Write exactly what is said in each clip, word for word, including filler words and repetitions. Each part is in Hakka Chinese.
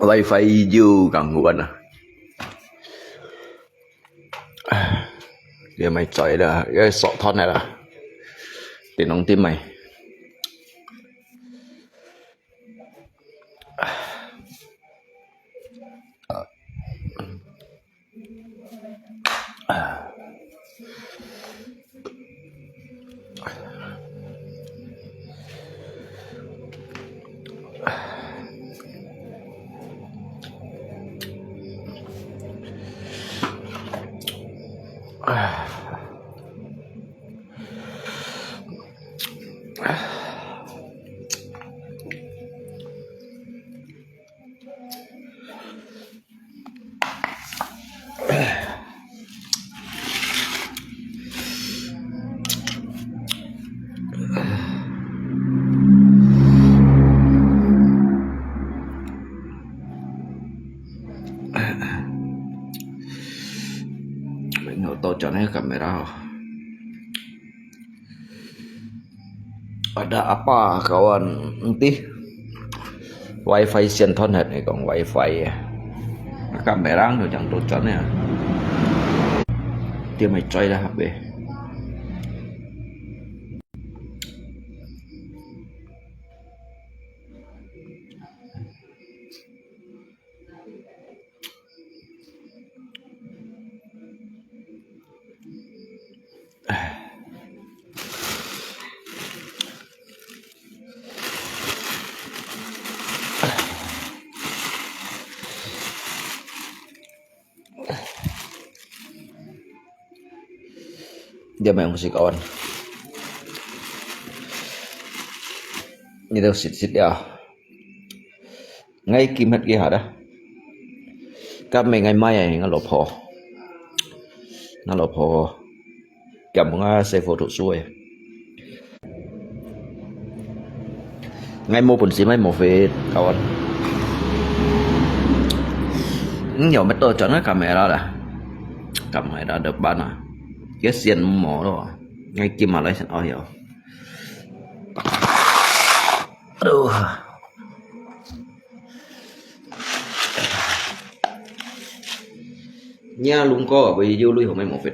WiFi又gangguan啊。你咪嘴啦，要鎖斷了啦，電腦電咪。Ngau to cho nè kamera. Ada apa kawan, entih. WiFi sian thon het ni kong WiFi ya. Kamera nyo jang to cho nè. Dia mai choi dah H P. Dia mai ong si kawan. Ni to sit sit ya. Ngai kim het ki hat ah. Kap me ngai mai ai ngai lo pho. Ngai lo pho. Kiam nga se pho thu su ai. Ngai mo pun si mai mo fit kawan. Nyo me to chọn ngai kamera lah. Kamera depan ah. Kia sian mo lo. Ngai kim ma lai sian oh yo. Aduh. Nya lung ko bơi yu lui hông mai mo fit.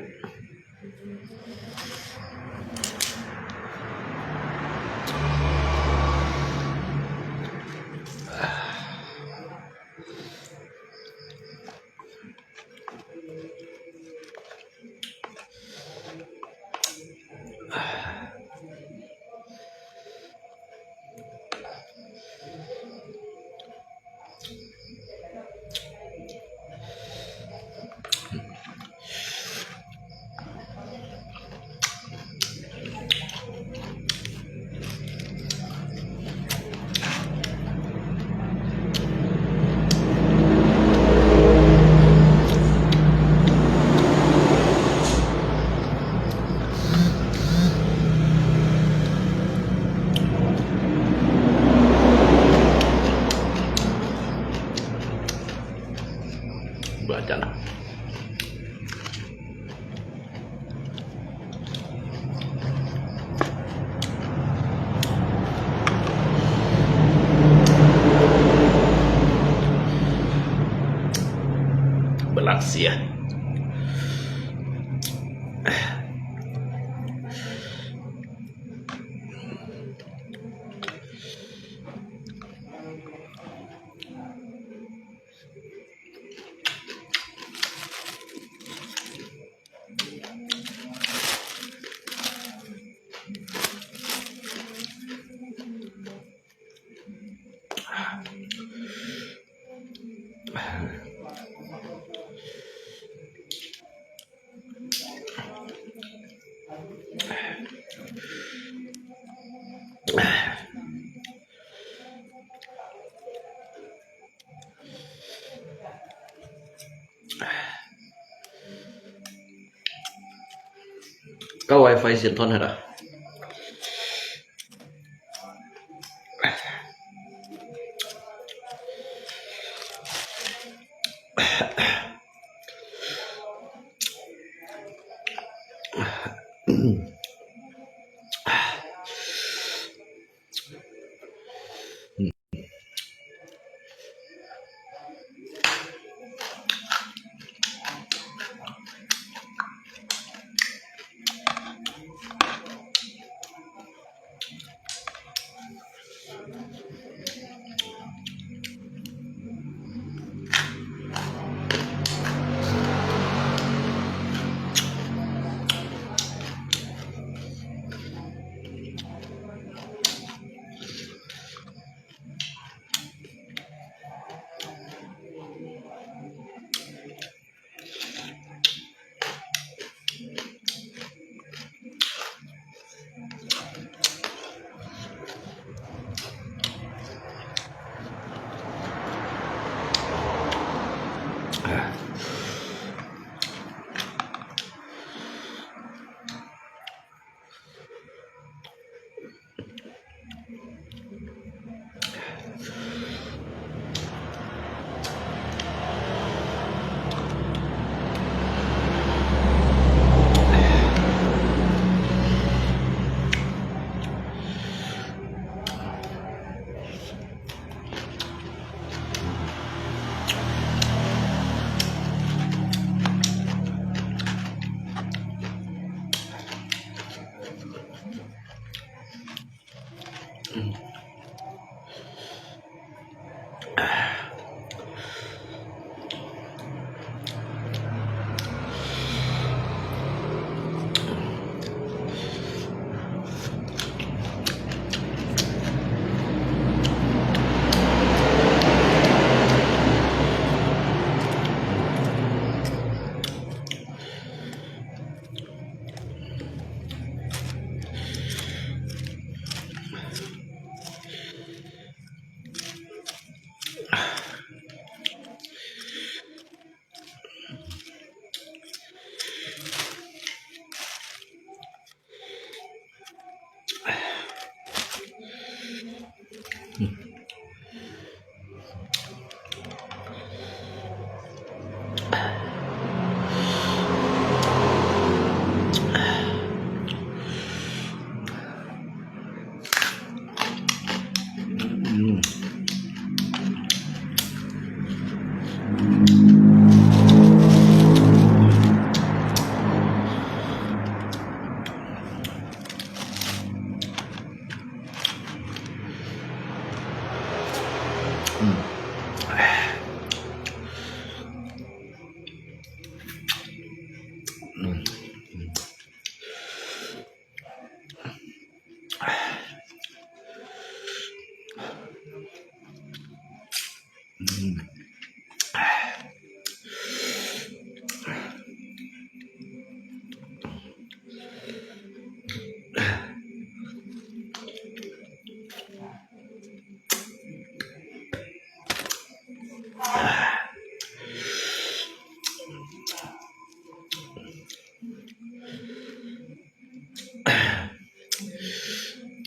Belajar lah. Belasia. Ka wifi sian thon hela.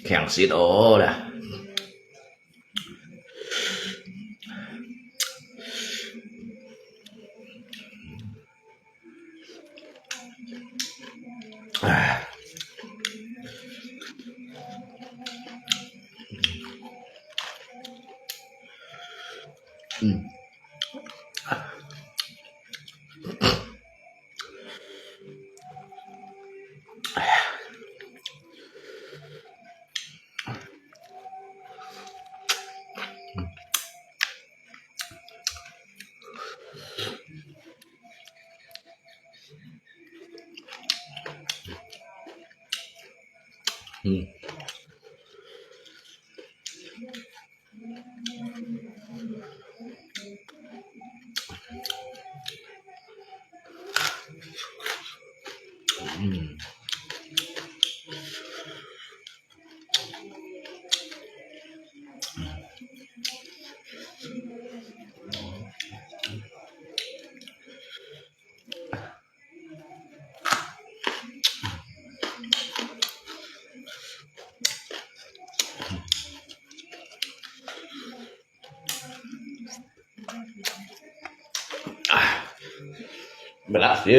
強食哦啦。嗯。嗯。嗯。啊，没辣椒。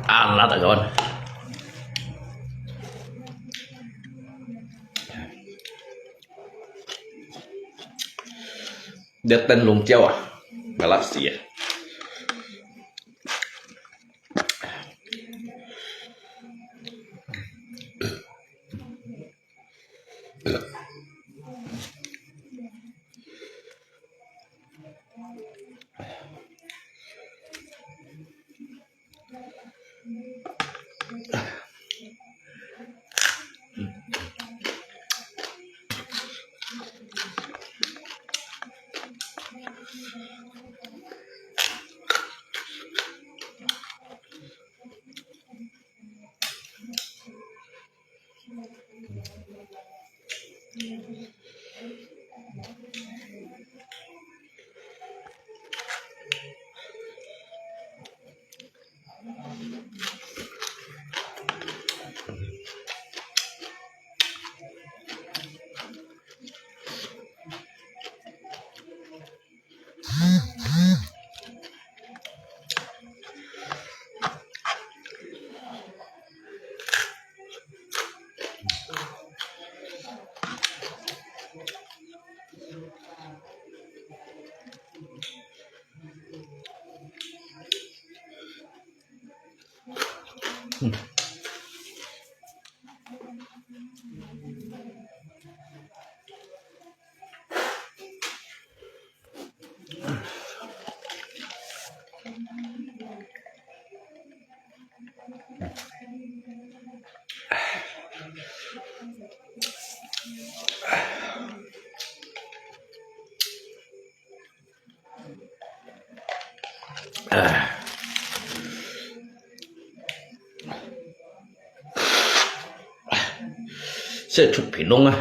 啊，辣到个。這燈籠椒啊，麻辣死啊！食出鼻窿啊！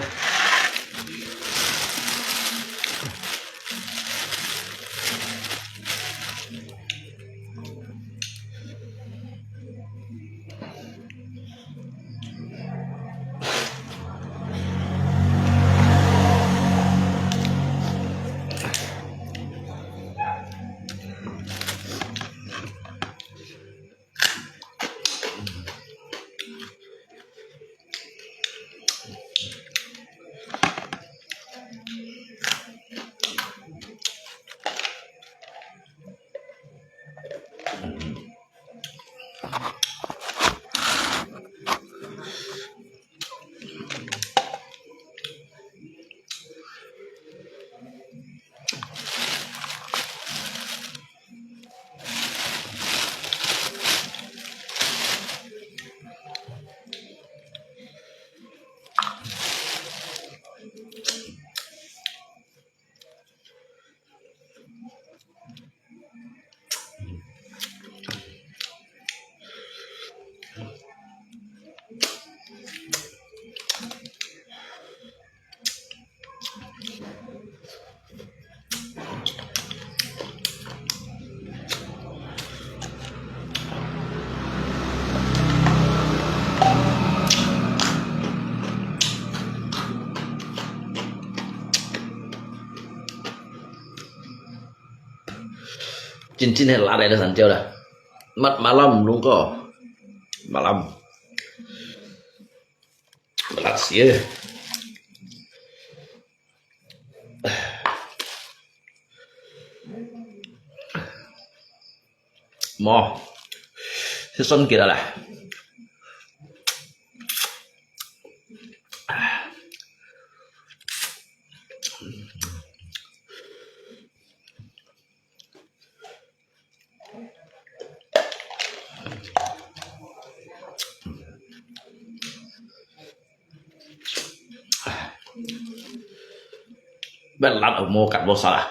真正係辣个，都想叫啦。Mat malam lungko. Malam. Malam sih. Mo. Season kita lah. Berat, mau kat bosa lah.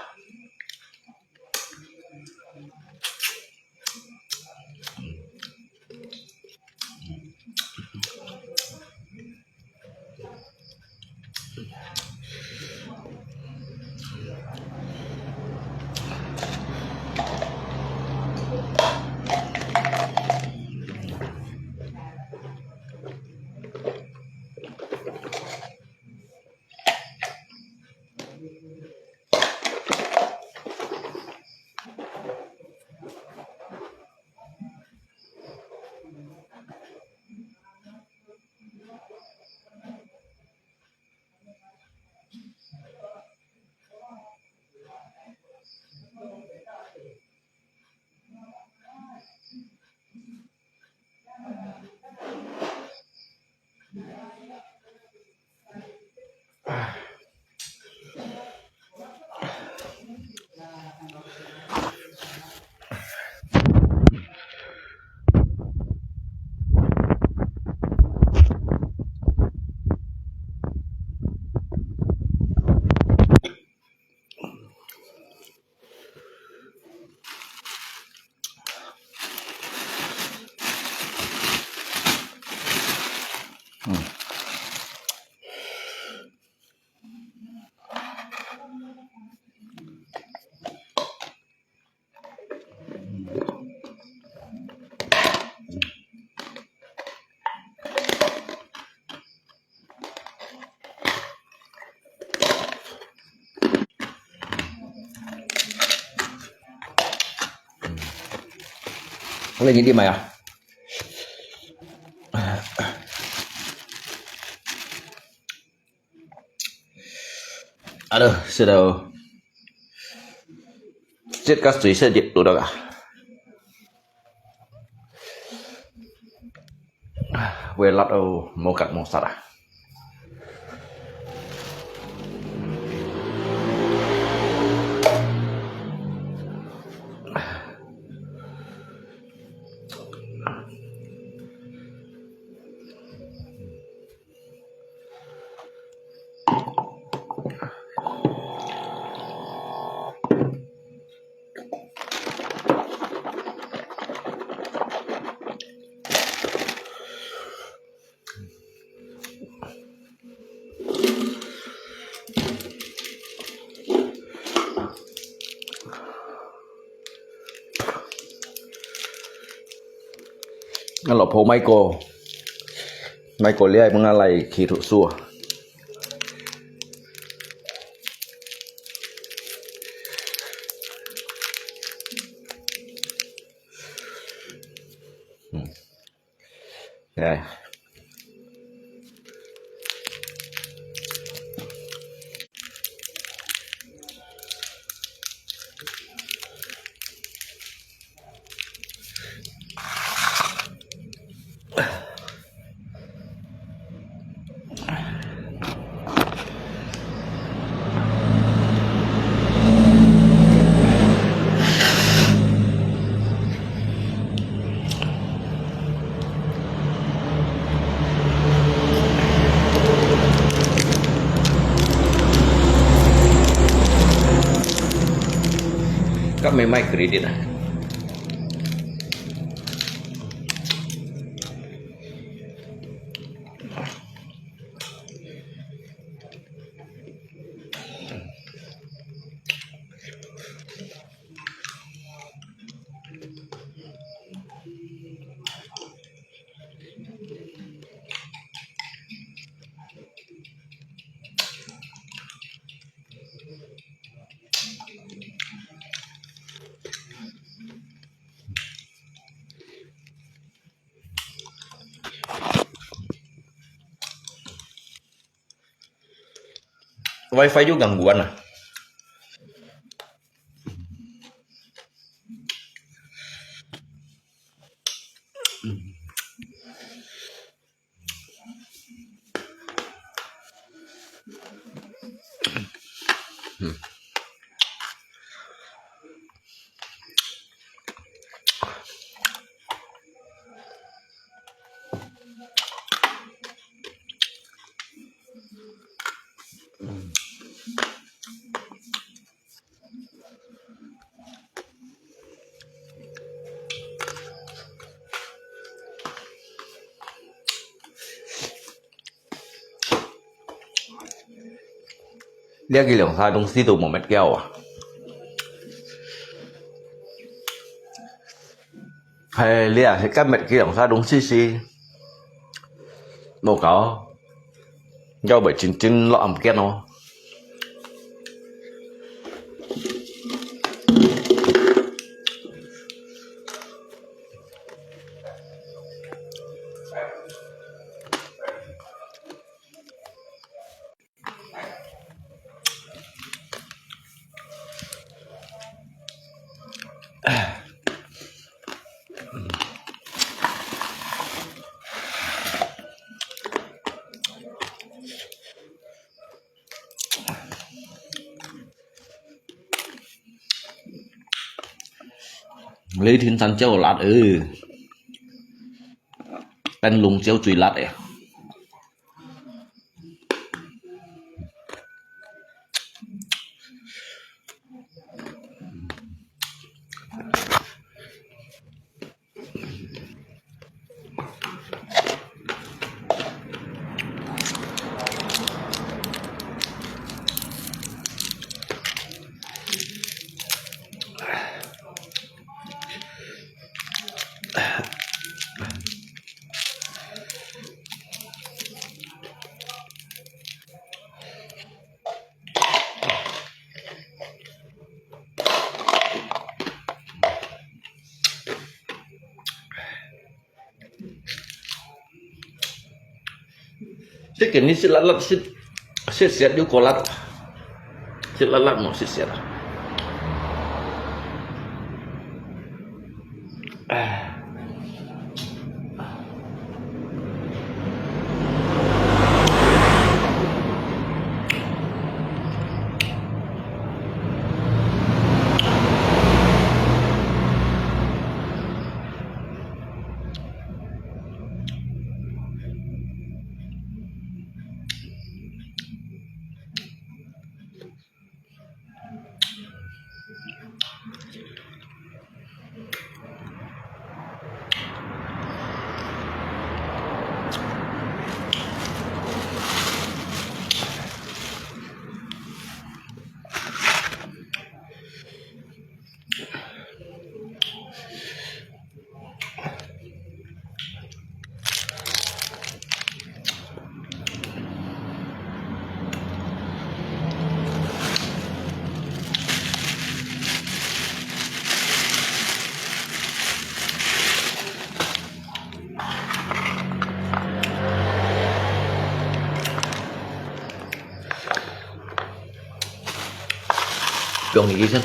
Lagi di maya. Aduh, sudah. Cit kas tui sedip tu dah. Welat oh, mokat mosat ah.𠊎老婆買過，買過了，分𠊎來去讀書啊。嗯。 哎。Kami may credit ah. WiFi juga gangguan ah.這個兩儕東西都無乜搞啊。係，這係今日个兩儕東西係無搞，要會真正落暗間哦。 雷霆山椒辣，呃，燈籠椒最辣个。這个你食辣辣，食，食鹹又過辣，食辣辣無食鹹啊。唉。 放入去先。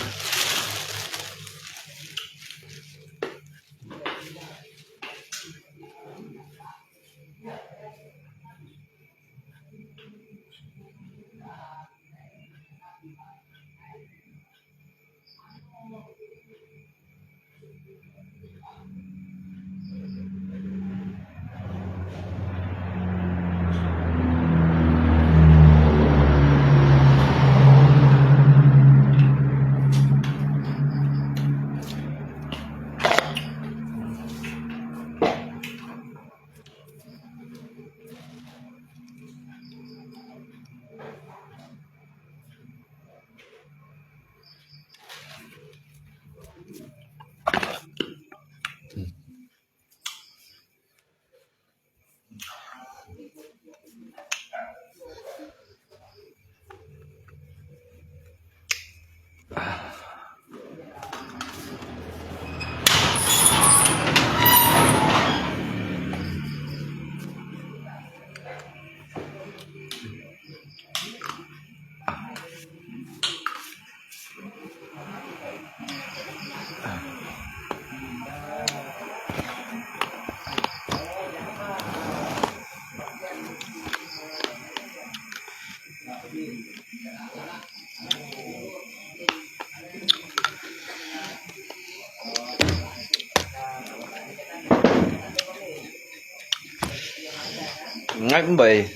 𠊎毋會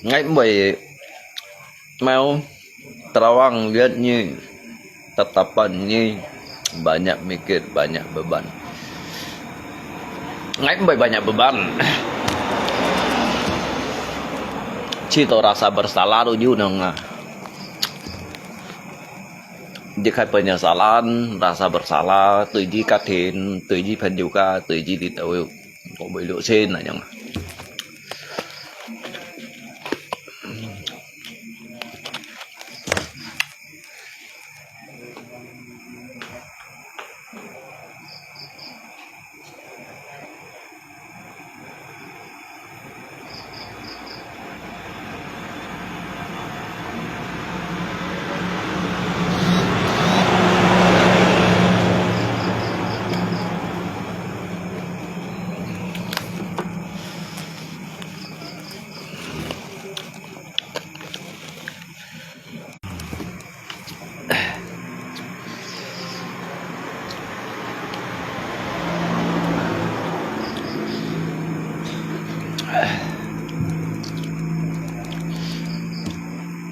，𠊎毋會，mau terawang liat ni, tatapan ni, banyak mikir, banyak beban. 𠊎毋會 banyak beban. Cito rasa bersalah tu yun nga. Di kay penyesalan, rasa bersalah, 對於家庭，對於朋友家，對於你兜，我為了錢那樣。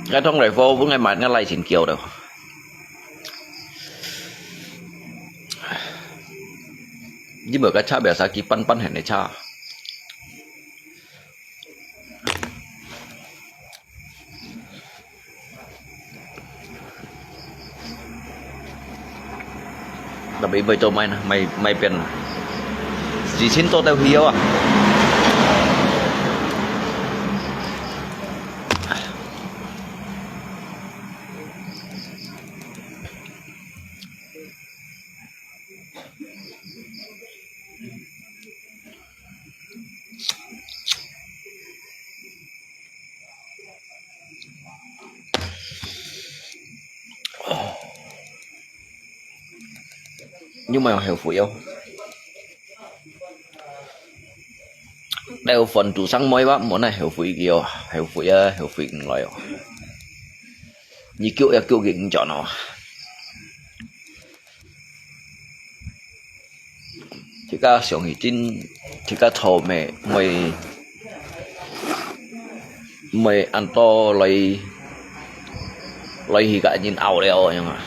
該通來貨，本來買那來錢繳的。你無个車，biasa去搬搬很的車。 Tapi ibu itu main, main, main pen. Di sini tu tahu hiu ah. 你莫後悔哦。你有份做生妹哇，莫那後悔个哦，後悔啊，後悔毋來哦。你救也救佢毋轉哦。自家想起真，自家錯咩，咩，咩安到來，來去甲人拗了樣啊。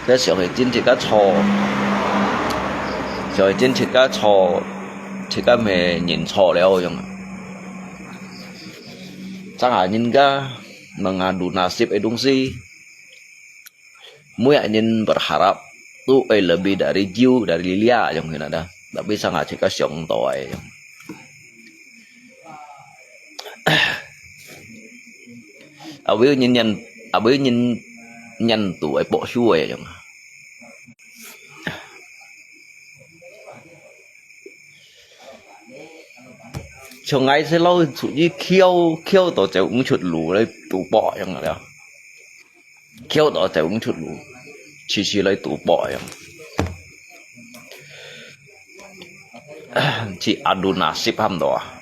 該想起真自家錯，想起真自家錯，自家咩認錯了樣啊。正下人家問啊，lu nasib个東西。 每个人berharap tu ai lebih dari you, dari dia，樣个啦。Tapi sang下自家想到个樣。啊，有人念，啊，有人念到个博修个樣。像𠊎細佬出去竅，竅到走毋出路來賭博樣个了。 竅到走毋出路，時時來賭博樣。去adu nasib差毋多啊。